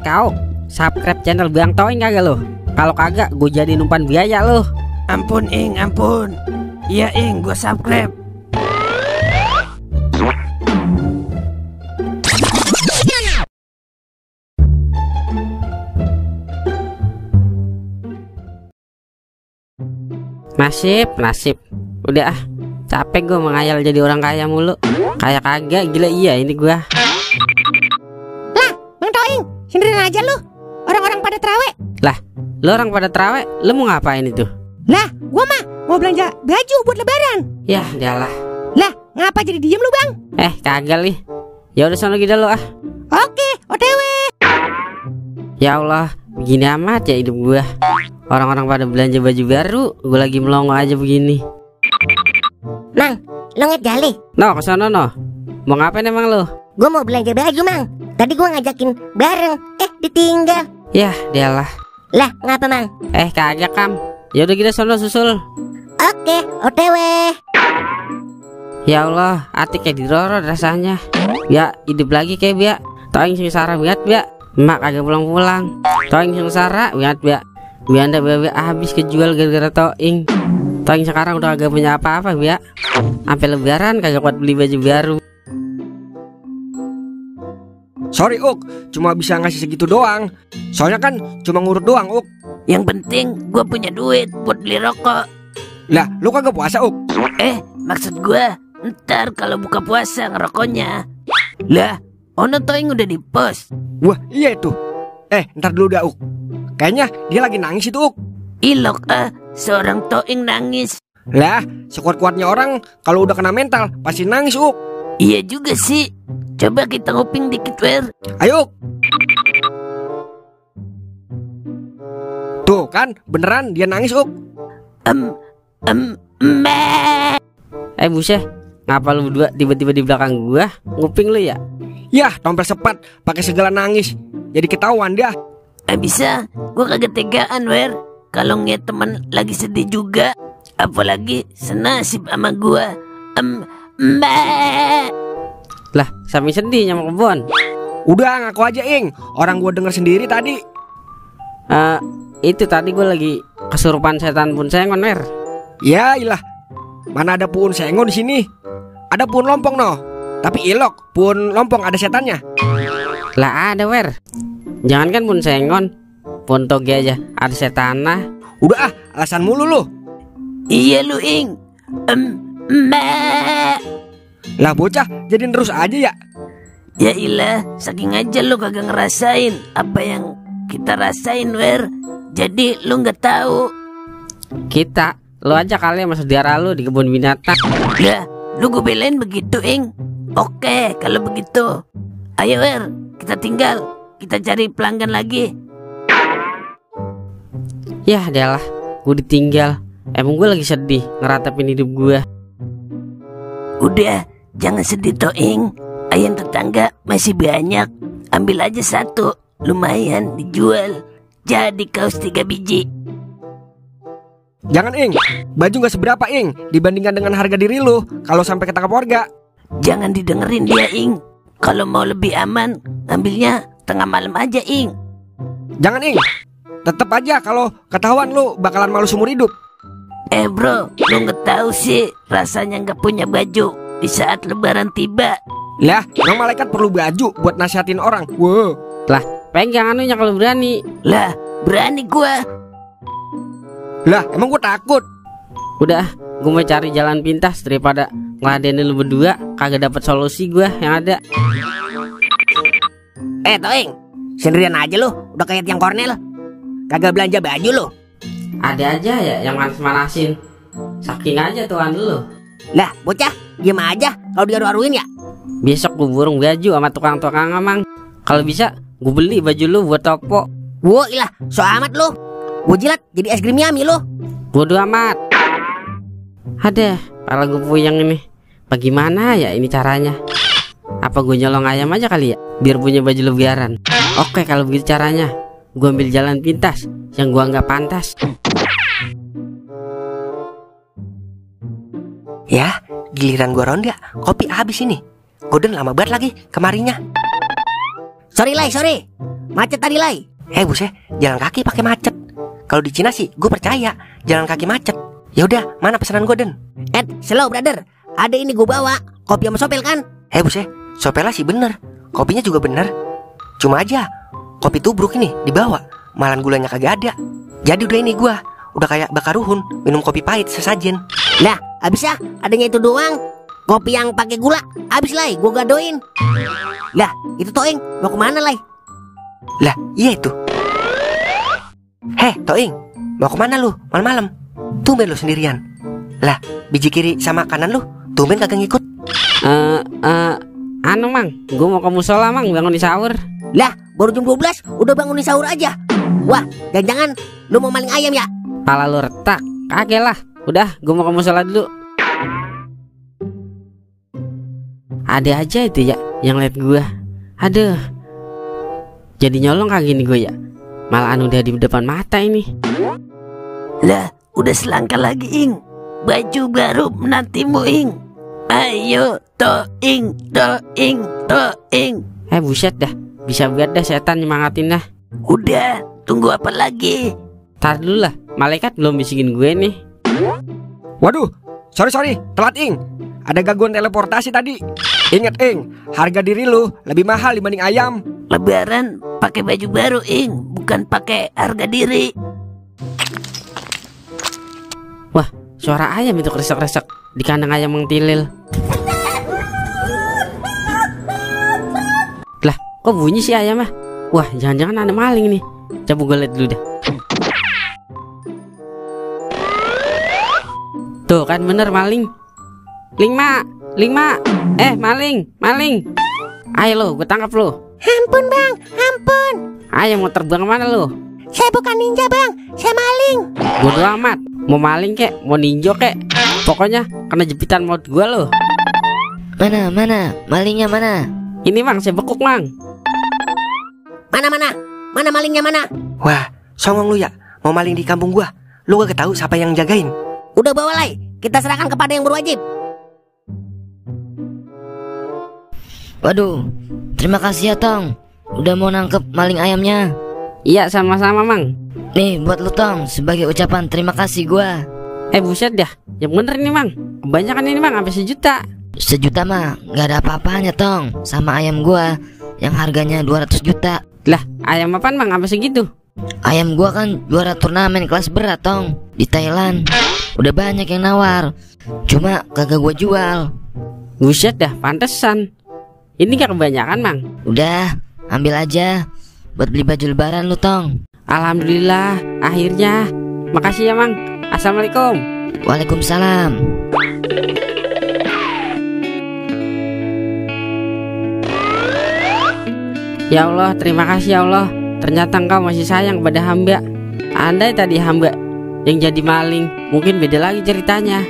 Kau subscribe channel Bang Toing kagak lo? Kalau kagak gue jadi numpan biaya lo. Ampun Ing, ampun. Iya Ing, gue subscribe. Nasib. Udah capek gue mengayal jadi orang kaya mulu. Kayak kagak, gila iya ini gue. Lah, Bang Toing, sendirian aja lu. Orang-orang pada terawih. Lah, lu orang pada terawih, lu mau ngapain itu? Lah, gua mah mau belanja baju buat lebaran. Ya, dialah. Lah, ngapa jadi diem lu, Bang? Kagak nih. Ya udah sono gitu lo Oke, OTW. Ya Allah, begini amat ya hidup gue. Orang-orang pada belanja baju baru, gue lagi melongo aja begini. Mang, lo ngegali? No, kesono no. Mau ngapain emang lo? Gua mau belanja baju, Mang. Tadi gua ngajakin bareng, ditinggal. Ya, dialah. Lah, ngapa, Mang? Kagak Kam. Ya udah kita sono susul. Oke, OTW. Ya Allah, hati kayak dirorot rasanya. Ya, hidup lagi kayak biak. Toing sengsara banget biak. Emak kagak pulang-pulang. Toing sengsara banget biak. Bianda bebe habis kejual gara-gara Toing. Toing sekarang udah kagak punya apa-apa biak. Sampai lebaran kagak kuat beli baju baru. Sorry Uk, cuma bisa ngasih segitu doang. Soalnya kan cuma ngurut doang Uk. Yang penting gue punya duit buat beli rokok. Lah, lu kagak puasa Uk? Maksud gue ntar kalau buka puasa ngerokoknya. Lah, Ono Toing udah di pos. Wah, iya itu. Ntar dulu dah Uk. Kayaknya dia lagi nangis itu Uk. Ilok seorang Toing nangis. Lah, sekuat-kuatnya orang kalau udah kena mental pasti nangis Uk. Iya juga sih. Coba kita nguping dikit Wer. Ayo Uk. Tuh kan, beneran dia nangis Uk. Buset, ngapa lu berdua tiba-tiba di belakang gua? Nguping lu ya? Yah, tompel sepat pakai segala nangis. Jadi ketahuan dah. Bisa, gua kagak tegaan Wer. Kalau ngeliat teman lagi sedih juga, apalagi senasib sama gua. Lah, sampai sedih sama kebon. Udah ngaku aja Ing. Orang gua denger sendiri tadi. Itu tadi gua lagi kesurupan setan pun sengon Wer. Ya ilah. Mana ada puun sengon di sini? Ada puun lompong no. Tapi ilok, puun lompong ada setannya. Lah ada Wer. Jangan kan pun sengon, pun toge aja ada setanah. Udah alasan mulu lu. Iya lu Ing. Lah bocah jadi terus aja ya. Ya ilah, saking aja lu kagak ngerasain apa yang kita rasain Wer. Jadi lu nggak tahu. Kita, lu aja kali yang masuk daerah lu di kebun binatang. Lah, lu gue belain begitu Ing. Oke, kalau begitu. Ayo Wer, kita tinggal. Kita cari pelanggan lagi. Ya adalah, gue ditinggal. Emang gue lagi sedih ngeratapin hidup gue. Udah, jangan sedih Toing. Ayam tetangga masih banyak. Ambil aja satu, lumayan dijual. Jadi kaos 3 biji. Jangan Ing, baju gak seberapa Ing dibandingkan dengan harga diri lu kalau sampai ketangkap warga. Jangan didengerin dia Ing. Kalau mau lebih aman, ambilnya tengah malam aja Ing. Jangan Ing, tetep aja kalau ketahuan lu bakalan malu seumur hidup. Bro, lu nggak tahu sih rasanya nggak punya baju di saat lebaran tiba. Lah, emang malaikat perlu baju buat nasihatin orang. Wow. Lah, pegang anunya kalau berani. Lah, berani gua. Lah, emang gua takut. Udah, gue mau cari jalan pintas daripada ngeladenin lu berdua. Kagak dapet solusi gue yang ada. Toing, sendirian aja lu, udah kayak tiang Kornel. Kagak belanja baju lu. Ada aja ya yang manas-manasin. Saking aja tuan lu. Lah, bocah, diem aja kalau diaru-aruin ya. Besok gue burung baju sama tukang-tukang emang. Kalau bisa, gue beli baju lu buat toko. Wah, ilah, so amat lu. Gue jilat jadi es krim Yami lu. Bodoh amat. Ada, kepala gue puyeng ini. Bagaimana ya ini caranya? Apa gue nyolong ayam aja kali ya, biar punya baju lebaran. Oke, kalau begitu caranya, gue ambil jalan pintas yang gue anggap pantas. Ya, giliran gua ronda, kopi habis ini. Goden lama banget lagi kemarinya. Sorry. Macet tadi Lai. Buset, jalan kaki pakai macet. Kalau di Cina sih gue percaya jalan kaki macet. Ya udah, mana pesanan gue, Den? Slow brother. Ada ini gue bawa, kopi sama sopel kan? Buset, sopela sih bener, kopinya juga bener. Cuma aja kopi tubruk ini dibawa, malah gulanya kagak ada. Jadi udah ini gua udah kayak Bakaruhun minum kopi pahit sesajen. Lah, habis ya, adanya itu doang. Kopi yang pakai gula, habis Lai, gua gadoin. Lah, itu Toing, mau kemana Lai? Lah, iya itu. Toing, mau kemana lu malam-malam? Tumben lu sendirian. Lah, biji kiri sama kanan lu tumben kagak ngikut. Anu mang, gue mau ke musola mang, bangun di sahur. Lah, baru jam 12 udah bangunin sahur aja. Wah, jangan-jangan lu mau maling ayam ya? Pala lu retak, kagak lah. Udah, gue mau ke musola dulu. Ada aja itu ya yang liat gue. Aduh, jadi nyolong kagak nih gue ya. Malah udah di depan mata ini. Lah, udah selangkah lagi Ing. Baju baru menantimu Ing. Ayo Toing, Toing, Toing. Buset dah, bisa biar dah setan nyemangatin dah. Udah, tunggu apa lagi? Tar dulu lah, malaikat belum bisikin gue nih. Waduh, sorry, telat Ing. Ada gangguan teleportasi tadi. Ingat Ing, harga diri lu lebih mahal dibanding ayam. Lebaran pakai baju baru Ing, bukan pakai harga diri. Wah, suara ayam itu kresek-kresek di kandang ayam mengtilil. Lah, kok bunyi sih ayam ah? Wah, jangan-jangan ada maling nih. Coba gue liat dulu dah. Tuh kan bener maling. Lingma. Maling. Ayo lo, gue tangkap lo. Ampun bang, ampun. Ayo mau terbang kemana lo? Saya bukan ninja bang, saya maling. Bodo amat, mau maling kek, mau ninjo kek, pokoknya kena jepitan maut gue lo. Mana, malingnya mana? Ini mang, saya bekuk mang. Mana malingnya mana? Wah, songong lu ya, mau maling di kampung gua. Lu gak tahu siapa yang jagain. Udah bawa Lai, kita serahkan kepada yang berwajib. Waduh, terima kasih ya Tong, udah mau nangkep maling ayamnya. Iya, sama-sama mang. Nih buat lu Tong, sebagai ucapan terima kasih gua. Buset dah, yang bener ini mang. Kebanyakan ini mang, sampai 1 juta. 1 juta mah gak ada apa-apanya Tong, sama ayam gua yang harganya 200 juta. Lah, ayam apaan mang, sampai segitu? Ayam gua kan juara turnamen kelas berat Tong, di Thailand. Udah banyak yang nawar, cuma kagak gua jual. Buset dah, pantesan. Ini gak kebanyakan mang. Udah, ambil aja buat beli baju lebaran lu Tong. Alhamdulillah, akhirnya. Makasih ya mang. Assalamualaikum. Waalaikumsalam. Ya Allah, terima kasih ya Allah. Ternyata engkau masih sayang pada hamba. Andai tadi hamba yang jadi maling, mungkin beda lagi ceritanya.